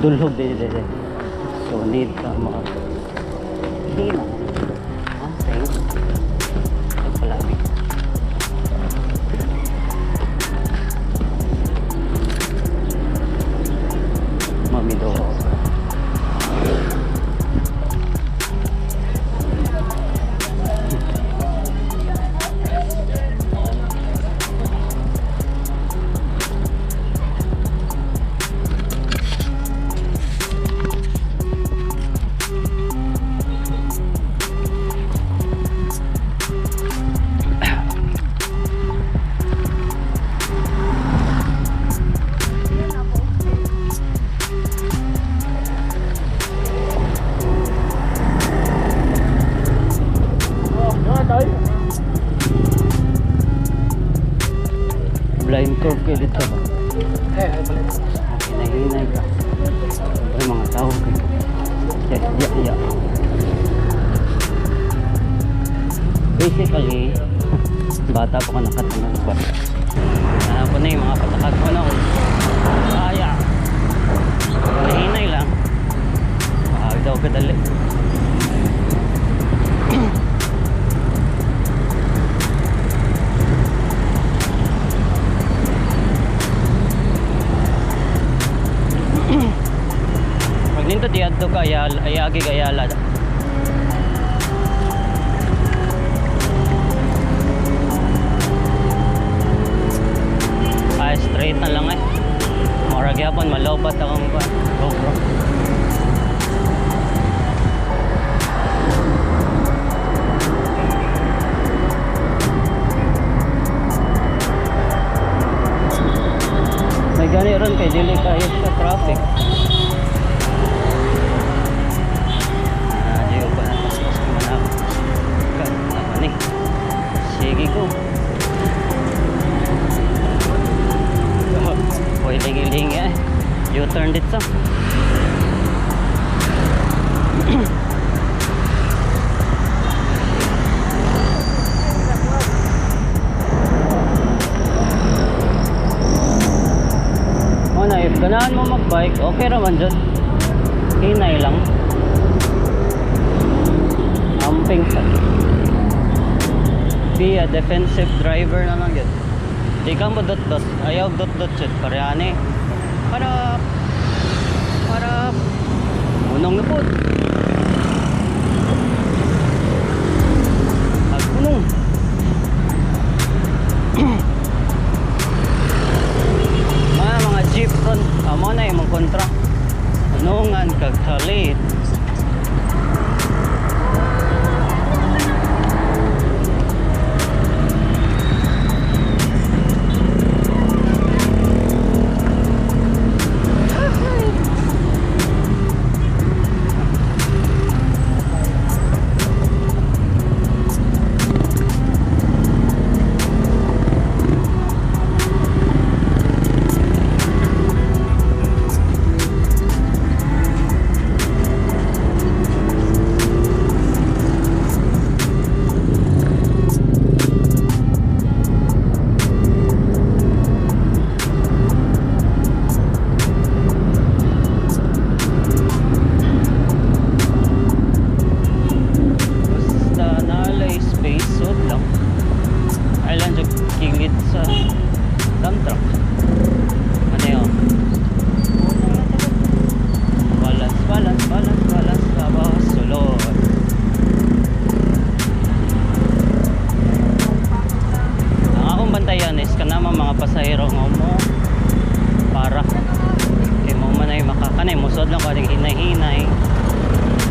Dulhog din din. So need ka mag hila. Okay. Ay, palabi. Mami do. Blind curve kayo dito ba? Hinahinay ka. Siyempre mga tao kayo. Yeah. Basically, bata pa ko nakatanong ba? Ano po na yung mga patakag ko na. Kaya. Hinahinay lang. Maawi daw kadali. Pag nindot iadto ka ayala, ayagi ka ayala. Ay, straight na lang eh. Mura gyapon malobat akong pa. GoPro. May gani ron kay dili kayo sa traffic. Ah, di ko pa natastos naman ako. Naman eh. Sige ko. Hoy, lingi-lingi eh. U-turn dito. Mo na, if ganahan mo mag-bike, okay raman dyan. Hinay lang. Amping sa. Be a defensive driver na lang yun. Di ka mo dot-dot. Ayaw dot-dot yun. Parehane. Para para unong na po. Pag unong. Mga jeep ron. Amo na imong kontra. Unungan kag kalit. Basta naalay space, sud lang. Ay lang jud kilid sa dump truck. Ano yun? Balance, balance, balance, balance. Tapos sulod. Ang akong bantayan is kanama mga pasahero nga mo para kay mo man ay makakanay musod lang kaning hinay-hinay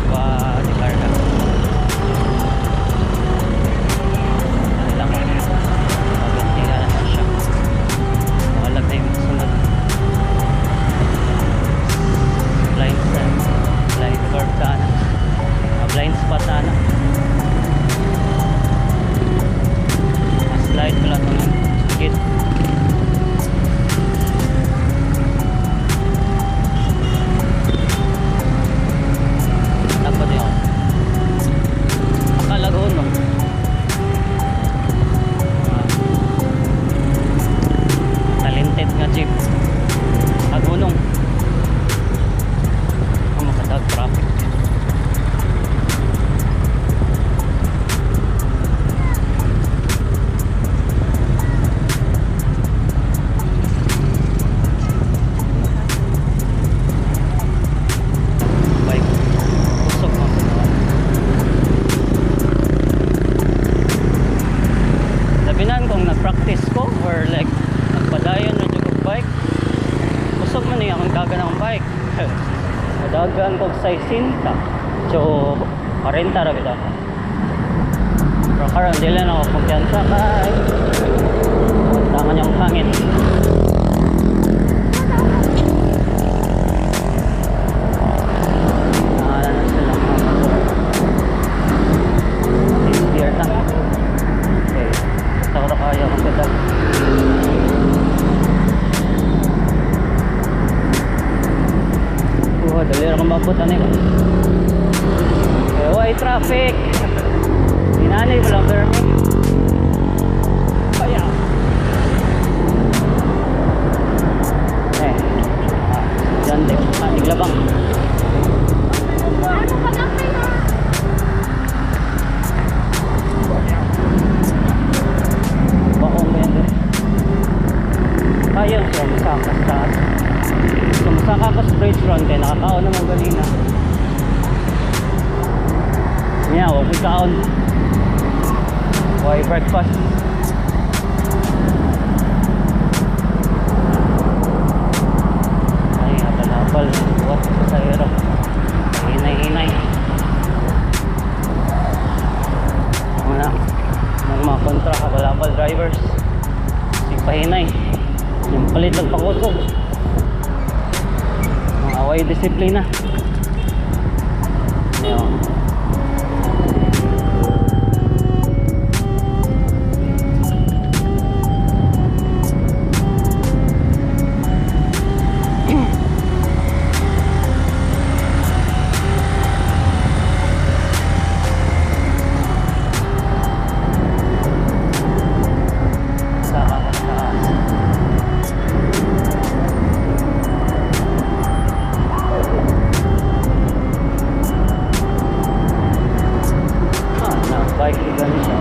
ba di karga. Ano lang, magantihan na siya. Wala na yung sunod. Blind set, blind curve sana. Ah, blind spot sana. Slide ko lang itong git. Dapat yun. Akalagon, no? Ah, talented nga jeep. Agunong. Dagan akong bike. Dagan kog 60. So, 40 ra bitaw. Pero karon dili na ako kumpiyansa kay tangan yung hangin. Nakala na sila mga motor. Clear na. Okay. Basta ko na kaya akong pedal. Oh, dali ra kong maabot ani. Eh, why traffic? Hinanay mo lang pero. Kaya. Eh. Ah, estudyante. Ah, tiglabang. Ano pa lang kayo? Bakong ba yan din? Kaya siya, musaka sa taas. So, musaka ko sa bridge ron, kaya nakakaon naman ganina. Niya, huwag ko'y kaon. Why breakfast? Ay, habal-habal. Buhat sa pasahero. Hinay-hinay. Muna, mga kontra habal-habal drivers. Sige pahinay. Yung palit lang pakusog. Mga away disiplina. Ayun. Saka ko sa taas. Ah, na bike gani siya.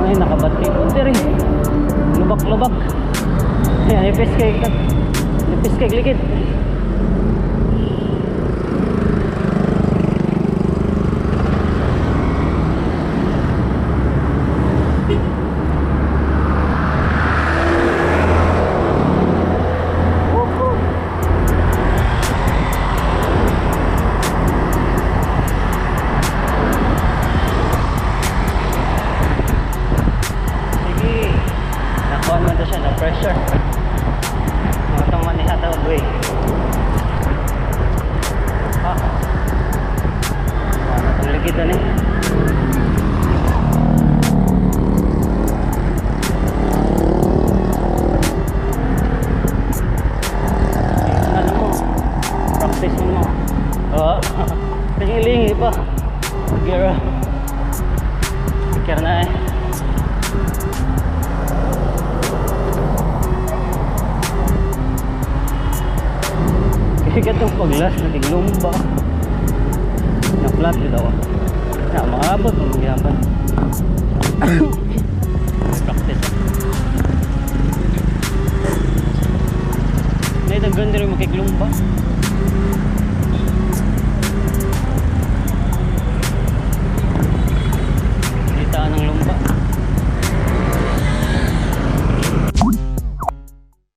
Ay, nakabatri po rin. Lubak-lubak. Ayan, nipis kay ligid. Woohoo! Sige. Nakuha naman to siya na pressure. Mga itong manihata og way. Ah. Ano itong ligid na ni? Ano mo? Practice mo. Oo. Lingi-lingi pa. Gear. Gear na eh. Kasi katong paglas nagiglumba. Na flat daw. Na maabot mo magyapon. Practice. Nay daghan diri makiglumba.